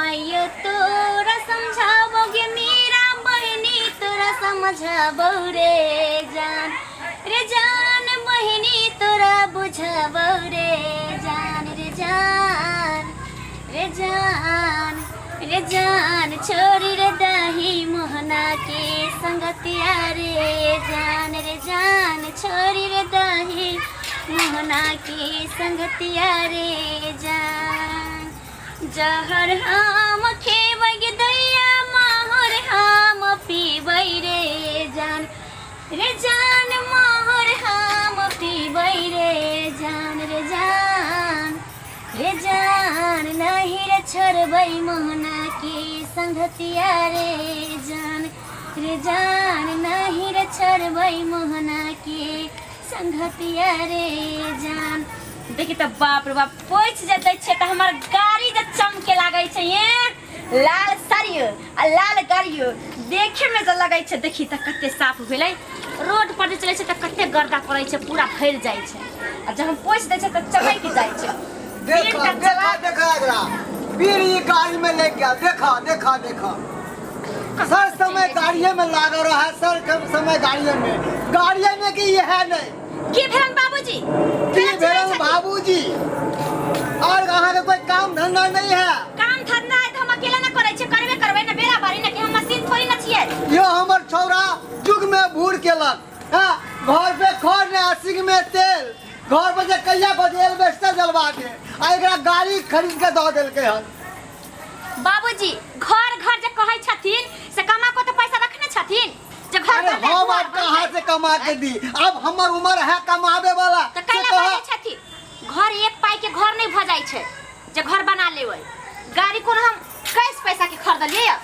माइयो तोरा समझाबो गे मीरा बहिनी तोरा समझाबो रे जान रे जान बहिनी तोरा बुझाबो रे जान रे जान रे जान रे जान छोरी रे दही मोहना के संगतिया रे जान रे जान छोरी रे दही मोहना के संगतिया रे जान जहर हम खेबै गे दैया माहर हम पीबै रे जान रे जान माहर हम पीबै रे जान रे जान रे जान नहीं रे छोड़बै मोहना के संगतिया रे जान रे जान नहीं रे छोड़बै मोहना के संगतिया रे जान। देखी तऽ बाप रे बाप, पोछि जे दै छियै तऽ हमर गाड़ी जे चमके लागै छै, ये लाल साड़ियो आ लाल गाड़ियो देखे में जे लगै छै। देखी तऽ कते साफ भेलै। रोड पर जे चलै छै तऽ कते गर्दा पड़ै छै, पूरा फैल जाइ छै, आ जब हम पोछि दै छै तऽ चमकि जाइ छै। देखा तीनटा देखा देखा, एकरा बीड़ी गाड़ी में ले गया। देखा देखा देखा, सर समय गाड़िए में लागल रहा है, सर कम समय गाड़िए में, गाड़िए में की ये है नहीं। की भेलन बाबूजी? की भेलन बाबूजी? और अहाँ के कोई काम धंधा नहीं है? काम धंधा है तऽ हम अकेला ना करै छियै, करबे करबै ना, बेरा बारी ना कि हम मशीन थोड़ी ना छियै। यो हमर छौड़ा युग में भूर केलक हाँ, घर पे खर ने आसिक में तेल, घर पर जे कहिया बजे एल्बेस्टर जलवा के आ एकरा गाड़ी खरीद के दऽ देलकै हन। बाबूजी घर घर जे कहै छथिन से कमा को तऽ पैसा रखने छथिन जे घर अरे पर हम दुआर अब कहाँ से कमा के दी? अब हमर उम्र है कमाबे वाला। तऽ से कैला कहा बजै छथिन? घर एक पाई के घर नहीं भऽ जाइ छै जे घर बना लेबै। गाड़ी कोनो हम कैश पैसा के खरीदलियै?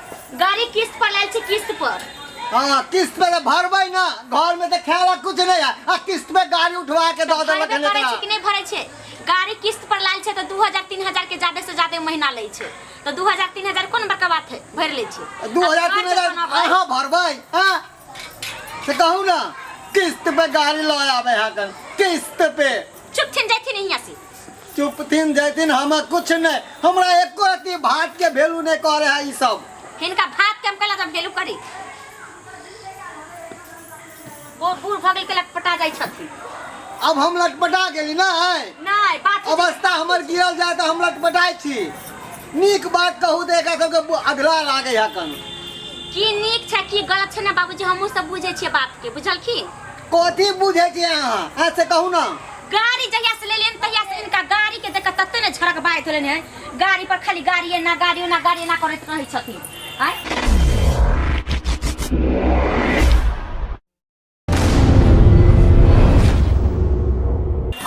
गाड़ी किस्त पर लायल छी, किस्त पर। हाँ, किस्त पे तो भरबै ना, घर में तो खाए कुछ नहीं है आ किस्त पे गाड़ी उठवा के दऽ देलक भरबे हन करै एकरा। छै कि नहीं भरै छै? गाड़ी किस्त पर लायल छै तऽ 2000 3000 के ज्यादा से ज्यादा महीना लै छै, तऽ 2000 3000 कोन बड़का बात है, भरि लै छै। 2000 आब घर तीन जे हजार बनाबै। अहाँ भरबै? हाँ से कहू ना, किस्त पे गाड़ी लऽ आबै है कन किस्त पे। चुप थिन जाथिन हियाँ से। चुपथिन जैथिन, हम कुछ नहीं, हमरा एको रत्ती भात के वैल्यू नहीं करे है ई सब। हिनका भात के हम कैला जब वैल्यू करी? वो बूढ़ भऽ गेल के लटपटा जाइ छथिन। अब हम लटपटा गेली ना है? नहीं बात अवस्था हमर गिरल जाय तऽ हम लटपटाइ छी। नीक बात कहू तऽ एकरा सबके अधला लागै है कन। की नीक छै की गलत छै ना बाबूजी, हमहूँ सब बुझै छियै बात के, बुझलखिन? कथी बुझै छियै अहाँ? ऐसे कहू ना। गाड़ी जहिया से लेलियन तहिया से इनका गाड़ी के देख तते ने झड़क बाइत होलनि है गाड़ी पर, खाली गाड़ी एना गाड़ी ओना गाड़ी एना करैत रहै छथिन। आँय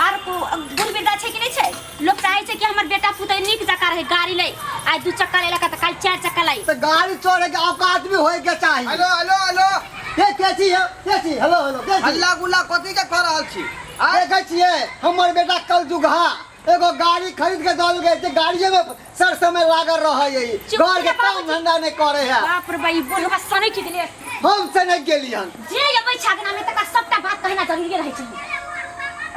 आर गुण बिरदा छै कि नहि छै? लोक चाहै छै कि हमर बेटा पुतोह नीक जकाँ रहै, गाड़ी लै, आइ दू चक्का लेलक तऽ काल्हि चारि चक्का लै। तऽ गाड़ी चढ़े के औकात भी होए के चाही। हेलो हेलो हेलो, के के छी यौ? के छी? हेलो हेलो, के छी? हल्ला गुल्ला कथी के कऽ रहल छी? आँय? देखै छियै हमर बेटा कल जुगहा एगो गाड़ी खरीद के दऽ देलकै जे गाड़िए में सर समय लागल रहै है, चुप घर के ना काम बाबूजी। धंधा नहीं करे है। बाप रे बा, ई बुढ़वा सनकि गेलै। हम से नहीं गेली हन। जे अबै छै अगना में तकरा सबटा बात कहना जरूरी रहै छै।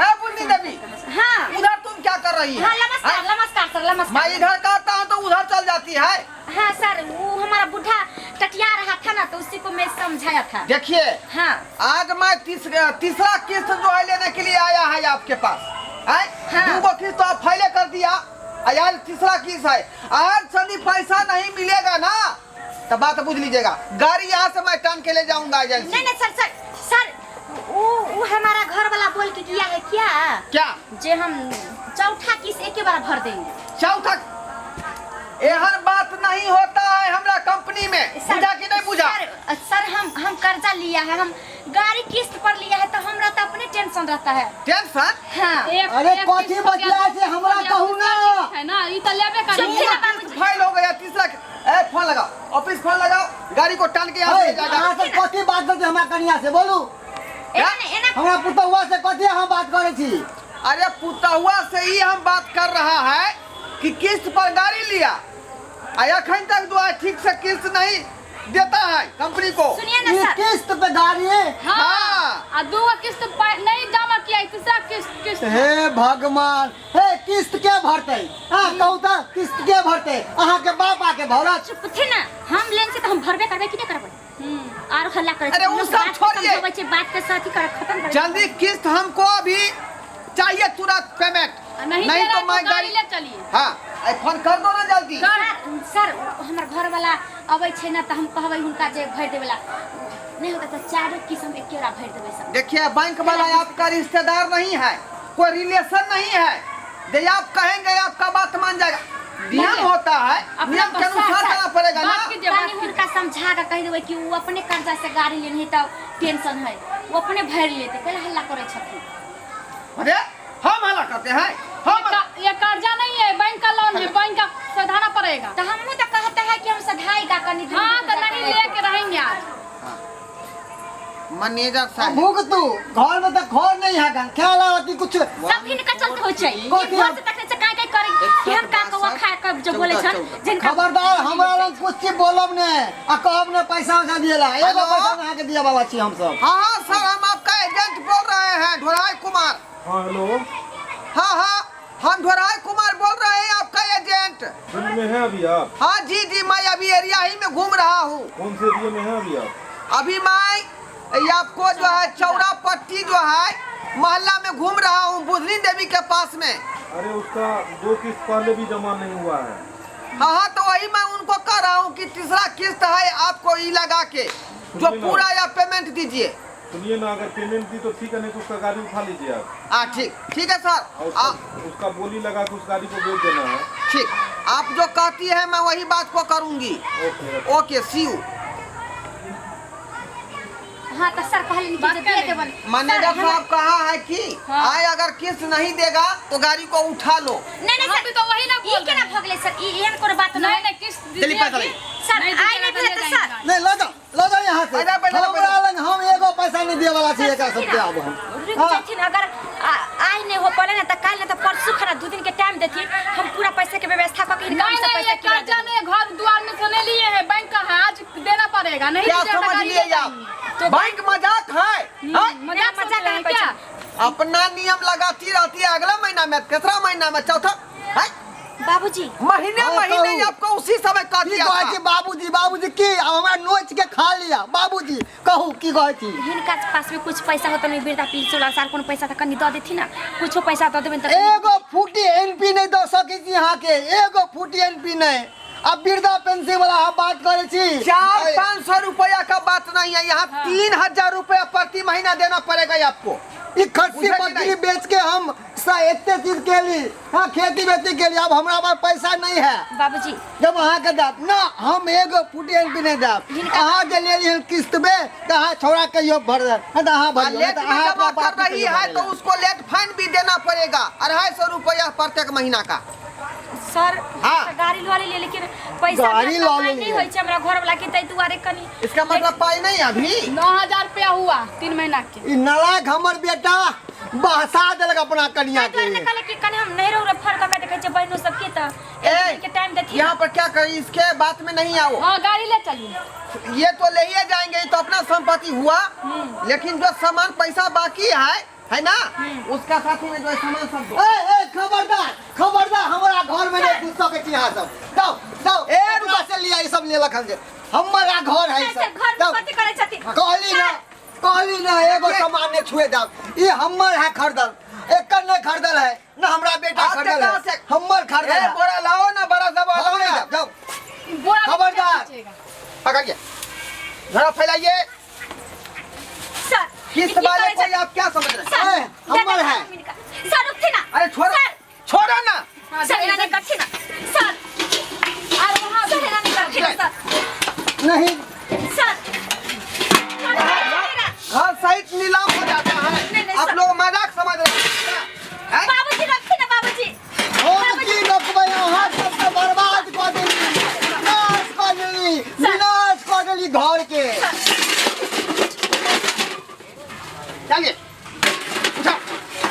ए बुन्नी देवी। हाँ। उधर तुम क्या कर रही है? हाँ नमस्कार। हाँ? नमस्कार सर, नमस्कार। मैं इधर करता हूँ तो उधर चल जाती है। हाँ सर, वो हमारा बुढ़ा टटिया रहा था ना, तो उसी को मैं समझाया था। देखिए। हाँ। आज मैं तीसरा किस्त जो है लेने के लिए आया है आपके पास है। हाँ। दूगो किस्त तो आप फैले कर दिया, आ यार तीसरा किस्त है। आज यदि पैसा नहीं मिलेगा ना तो बात बुझ लीजिएगा, गाड़ी यहाँ से मैं टान के ले जाऊंगा एजेंसी। नहीं नहीं सर, सर सर, वो हमारा घर वाला बोल के किया है क्या? क्या? जे हम चौथा किस्त एक ही बार भर देंगे। चौथा? एहन बात नहीं होता है हमरा कंपनी में। सर, बुझा कि नहीं बुझा? सर, सर हम कर्जा लिया है, हम गाड़ी किस्त पर लिया है, तो हमरा तो अपने टेंशन रहता है। टेंशन? हाँ। एक- अरे एक कथी किस्त बतिया से हमरा हो गया, कहू ना। दूसरा किस्त है ना, ई तो लेबे करी। चुप ना बाबूजी। फाइल हो गया तीसरा। ए फोन लगाओ, ऑफिस फोन लगाओ, गाड़ी को टान के यहाँ से हे, ले जाएगा। अहाँ सब कथी बात करै छी हमरा कनिया से बोलू? एना नहि, एना। हमरा पुतहुआ से कथी अहाँ बात करै छी? अरे पुतहुआ से ही हम बात कर रहा है कि किस्त पर गाड़ी लिया आ अखन तक जो है ठीक से किस्त नहीं देता है कंपनी को। सुनिए ना ई सर। किस्त पे गाड़ी है? हाँ। हाँ। आ दूगो किस्त नहीं जमा किया, तीसरा किस्त किस्त। हे भगवान, हे किस्त के भरतै? हाँ, कहू तऽ किस्त के भरतै? अहाँके बाप आके भरत? चुप थे ना, हम लेन से तऽ हम भरबे करबै कि नहि करबै? आर हल्ला करै अरे, छै। उ सब बात के छोड़िए। समझाबै छै, बात के साथ ही कर खत्म करै। जल्दी किस्त हमको अभी चाहिए, तुरंत पेमेंट। आ नहीं, नहीं दे रहा तो है मैं तो गाड़ी गाड़ी ले चलिए। हाँ, आई फोन कर दो ना जल्दी। सर, सर, हमर घर वाला अबै छै ना तऽ हम कहबै हुनका जे भरि देबे ला। नहीं होता तऽ चारो किस्त हम एके बेरा भरि देबै सर। देखिए, बैंक वाला आपका रिश्तेदार नहीं है, कोई रिलेशन नहीं है जे आप कहेंगे आपका बात मान जाएगा। नियम होता है, अपना नियम के बस अनुसार सर, चलना पड़ेगा ना। बात कीजिए, बात तनी हुनका समझा के कहि देबै कि ओ अपने कर्जा से गाड़ी लेने तऽ टेंशन है, ओ अपने भरि लेतै। कैला हल्ला करै छथिन? अरे, हम हल्ला करते हैं? हम ये कर्जा नहीं है, बैंक का लोन है, बैंक का सधाना पड़ेगा। तो हमहूँ तो कहते हैं कि हम सधाएगा कनी दिन। हाँ, रुक तो जा नहीं करै। लेके रहेंगे आज। मैनेजर साहब। भुगतू, घर में तऽ खर नहीं है गन खेला अथी कुछ। सब हिनका चलते होइ छै। कथी? घर से तखने से काय काय करे केहन का कौआ खा के जो बोले छन जिनका। खबरदार, हमरा लग कुछ चीज बोलब ने आ कहब ने पैसा उसा दिएला। एगो हेलो? पैसा अहाँके दिया बाबा छी हम सब। हाँ हाँ सर, हम आपका एजेंट बोल रहे हैं, ढोराई कुमार। हाँ, हेलो। हाँ हाँ, हम ढोराई कुमार बोल रहे हैं, आपका एजेंट। दिल्ली में है अभी आप? हाँ जी जी, मैं अभी एरिया ही में घूम रहा हूँ। कौन से एरिया में है अभी आप? अभी मैं ये आपको जो है चौरा पट्टी जो है मोहल्ला में घूम रहा हूँ, बुधनी देवी के पास में। अरे, उसका दो किस्त पहले भी जमा नहीं हुआ है। हाँ हाँ, तो वही मैं उनको कह रहा हूँ कि तीसरा किस्त है, आपको ई लगा के जो सुनिए ना। पूरा या पेमेंट दीजिए। सुनिए ना, अगर पेमेंट दी तो ठीक है, नहीं तो उसका गाड़ी उठा लीजिए आप। हाँ, ठीक, ठीक है सर। और उसका, उसका बोली लगा के उस गाड़ी को बेच देना है। ठीक, आप जो कहती है मैं वही बात को करूँगी। ओके। Okay, see you. हाँ, तो सर कहलिन कि बात जे दे करें। देबन। मैनेजर सर, साहब कहा है कि हाँ। आए, अगर किस्त नहीं देगा तो गाड़ी को उठा लो। नहीं नहीं हम सर, भी तो वही ना ई बोल केना रहे हैं। भऽ गेलै सर? ई एहन कोनो बात नहीं नहीं। नहीं, किस्त चलिए, दीजिए पैसा अभी। ले। सर, नहीं आइ नहीं दीजिएगा तो भेलै ले तऽ जाएंगे सर। गाड़ी। नहीं, लऽ जाओ, लऽ जाओ यहाँ से। पैसा, पैसा, हमरा पैसा। लग हम एगो पैसा नहीं दिए वाला छी एकरा सबके आब हम। रुक हाँ। जाथिन, अगर आइ नहीं हो पड़े ना तऽ काल्हि नहीं तऽ परसू खना 2 दिन के टाइम देथिन, हम पूरा पैसा के व्यवस्था कऽ के हिनका नहीं हमसे नहीं, पैसा ये किरा कर्जा देबै। नहीं, घर द्वार में से नहीं लिए है, बैंक का है, आज देना पड़ेगा। नहीं क्या दीजिएगा तो समझ गाड़ी लिए ले आप? जाएंगे। बैंक मजाक है? हाँ? मजाक मजाक सोच रहे हैं कहाँ क्या? अपना नियम लगाती रहती है, अगला महीना में, तीसरा महीना में, चौथा है? बाबूजी। महीने हाँ, महीने कहू। आपको उसी समय कह की दिया कहै था। छी बाबूजी? बाबूजी की आब हमरा नोच के खा लिया? बाबूजी, कहू, की कहै छी? हिनका पास में कुछ पैसा होता नहीं, वृद्धा पेंशन वाला सार कोनो पैसा तऽ कनी दऽ देथिन ना, कुछो पैसा दऽ देबनि तऽ। एगो फूटी एनपी नहीं दऽ सकै छी अहाँके, एगो फूटी एनपी नहीं। अब वृद्धा पेंशन वाला हम बात करै छी। 400-500 रुपया का बात नहीं है यहाँ, 3000 रुपया प्रति महीना देना पड़ेगा आपको। ई खस्सी बुझै कि बकरी नहीं? बेच के हम एते चीज केली, हाँ, खेती बेती केली। अब हमरा पास पैसा नहीं है। बाबूजी। जब अहाँके देब ना, हम एगो फूटी एनपी नहीं देब। अहाँ जे ले ली किस्त में तऽ अहाँ छौड़ा कहियो भर देब, नहीं तऽ अहाँ आ भरियो, नहीं लेट तऽ में अहाँ जमा अपना बाप कर के रही कहियो है भरे तो ला। उसको लेट फाइन भी देना पड़ेगा, 250 रुपया प्रत्येक महीना का। सर। हाँ। तऽ गाड़ी लऽ लेलियै, लेकिन पैसा गाड़ी हमरा लऽ कमाइ लेलियै। नहि होइ छै हमरा घर वाला के, ताहि दुआरे कनी। इसका मतलब पाई नहीं अभी? 9000 रुपया हुआ 3 महीना के। ई नालायक हमर बेटा बहसा देलक अपना कनिया ताहि के। दुआरे ने कहले कि कनी हम नहीं रहू रे, फर कऽ के देखै छियै बहिनो सबके तऽ ए, एक दिन के टाइम देथिन। यहाँ पर क्या करें, इसके बात में नहीं आओ। हाँ, गाड़ी ले चलिए। ये तो ले ही जाएंगे, ये तो अपना संपत्ति हुआ, लेकिन जो सामान पैसा बाकी है है ना, उसका साथ ही में जो है सामान सब दो। ए ए, खबरदार, खबरदार, हमरा घर में नहीं घुस सकै छी अहाँ सब। जाओ जाओ। ए, रुका से लिया ई सब लेलक हन जे हमरा घर है ई सर, सब। घर में जाओ। कथी करै छथिन? कहली ना, कहली ना, एगो सामान नहीं छुए जाओ। ई हमर है खरीदल, एकर नहीं खरीदल है ना हमरा बेटा आपके खरीदल कहाँ है। से? हमर खरीदल ए है। बोरा लाओ ना, बड़ा सब हम लाओ नहीं ना। जाओ, जाओ। बोरा में खबरदार। खींचेगा। पकड़िए, जरा फैलाइए। सर, किस्त ई की वाले करै को छथिन? आप क्या समझ रहे हैं? सर, ए, हमर दे है। देथिन हिनका। सर, रुकथिन ना। अरे छोड़ो। सर। छोड़ो ना। हाँ, सर, एना नहीं करथिन ना सर। और वहाँ सर, एना नहीं करथिन ना सर। नहीं। सर, सर, घर सहित नीलाम हो जाता है। नहीं, नहीं, आप सर। लोग मजाक समझ रहे हैं हैं? बाबूजी, रखथिन ना बाबूजी। हम की रोकबै? अहाँ सबके बर्बाद कऽ देली, विनाश कऽ देली, विनाश कऽ देली घर के। चलिए, उठाओ,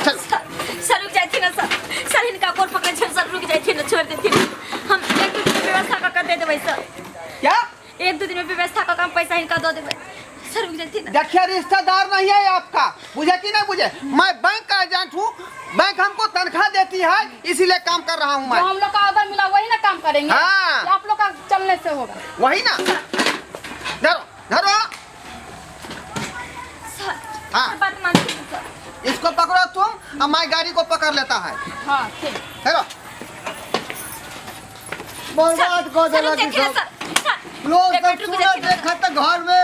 चलो। सर, सर, रुक जाथिन ना सर। सर, हिनका गोर पकड़ै छियनि सर, रुक जाथिन ना, छोड़ि देथिन। हम 1-2 दिन में व्यवस्था कऽ के दे देबै सर। क्या? 1-2 दिन में व्यवस्था कऽ के हम पैसा हिनका दऽ देबै सर, रुक जाथिन ना। देखिए, रिश्तेदार नहीं है आपका, बुझे कि नहीं बुझे? मैं बैंक का एजेंट हूँ। बैंक हमको तनख्वाह देती है, इसीलिए काम कर रहा हूँ जो मैं। हम लोग का ऑर्डर मिला वही ना काम करेंगे। हाँ। ये आप लोग का चलने से होगा। वही ना। धरो धरो। सर, हाँ। सर, बात मानती हूँ सर। इसको पकड़ो तुम और मैं गाड़ी को पकड़ लेता है। हाँ ठीक। धरो। बर्बाद कऽ सर, देलक ई देखिए ना सब। सर, सर, लोग एक सब मिनट रुक सुनत जाइए ना, देखत तऽ घर में।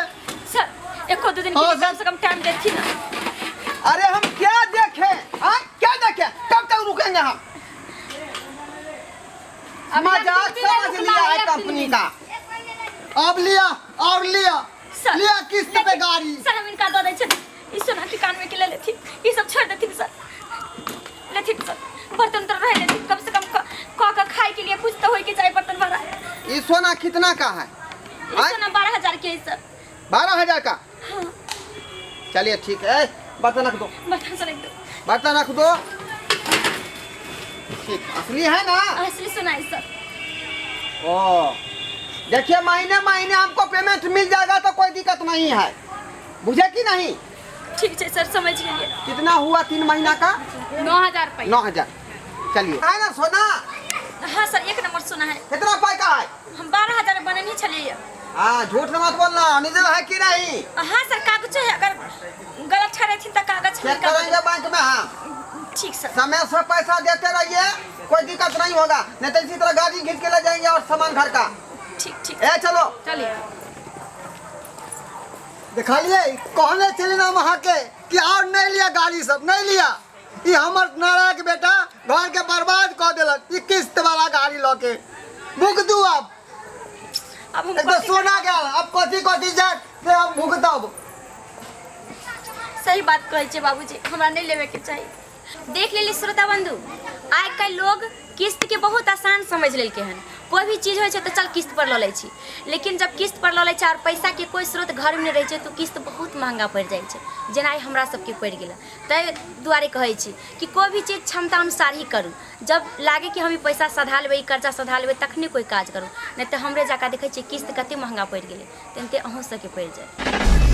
सर, एको दू दिन के हाँ, लिए कम सर। से कम टाइम देथिन ना। अरे हम क्या देखें, हाँ क्या देखें, कब तक रुकेंगे हम? अभी एक मजाक दिन भी नहीं समझ रुकना लिया है, है एक दिन कंपनी भी। का। अब लिया और लिया, सर, लिया किस्त पे लेकिन गाड़ी। सर, हम इनका दऽ दै छथिन, ई सोना के कान में के ले लेथिन, ई सब छोड़ देथिन सर, लेथिन सर, बर्तन तो रह लेथिन, कम से कम क क के खाए के लिए कुछ तो होय के चाही बर्तन भरा। ये सोना कितना का है? ई सोना 12,000 के है सर। 12,000 का? चलिए ठीक है, ए, बर्तन रख दो। बर्तन सर एकदम। बर्तन रख दो। ठीक, असली है ना? असली सोना है सर। ओ देखिए, महीने महीने हमको पेमेंट मिल जाएगा तो कोई दिक्कत नहीं है, बुझे कि नहीं? ठीक है सर, समझ गेलिए। कितना हुआ 3 महीना का? 9,000 रुपया। 9,000। चलिए, है ना सोना? हाँ सर, एक नंबर सोना है। कितना पाई का है? हम 12,000 में बननी छलिए। हाँ, झूठ मत बोलना, निजल है कि नहीं? हाँ सर, कागज है, अगर गलत ठहरेथिन तऽ कागज चेक करेंगे बैंक में। हाँ ठीक सर। समय से पैसा देते रहिए, कोई दिक्कत नहीं होगा, नहीं तो इसी तरह गाड़ी खींच के ले जाएंगे और सामान घर का। ठीक ठीक। ए चलो। चलिए। देखलिए, कहने चली ना वहाँ के कि और नहीं लिया गाड़ी सब नहीं लिया, ई हमर नारायण के बेटा घर के बर्बाद कऽ देलक ई किस्त वाला गाड़ी लऽ के। भुगतू अब। अब हम एक तो सोना गेल, अब कथी कथी जात से हम भुगतब। सही बात कहै छै बाबूजी, हमरा नहीं लेवे के चाही। देख लेली श्रोता बंधु, आइ काल्हि लोग किस्त के बहुत आसान समझ लेलकै हन। कोई भी चीज होइ छै तऽ चल किस्त पर लऽ लै छी, लेकिन जब किस्त पर लऽ लै छै और पैसा के कोई स्रोत घर में नहि रहै छै तऽ किस्त बहुत महंगा पड़ि जाइ छै, जेना आइ हमरा सबके पड़ि गेल। ताहि दुआरे कहै छी कि कोई भी चीज क्षमता अनुसार ही करू। जब लागे कि हम ई पैसा सधा लेबै, ई कर्जा सधा लेबै, तखने कोई काज करू, नहि तऽ हमरे जकाँ देखै छियै किस्त कते महंगा पड़ि गेलै, तेनाहिते अहूँ सबके पड़ि जायत।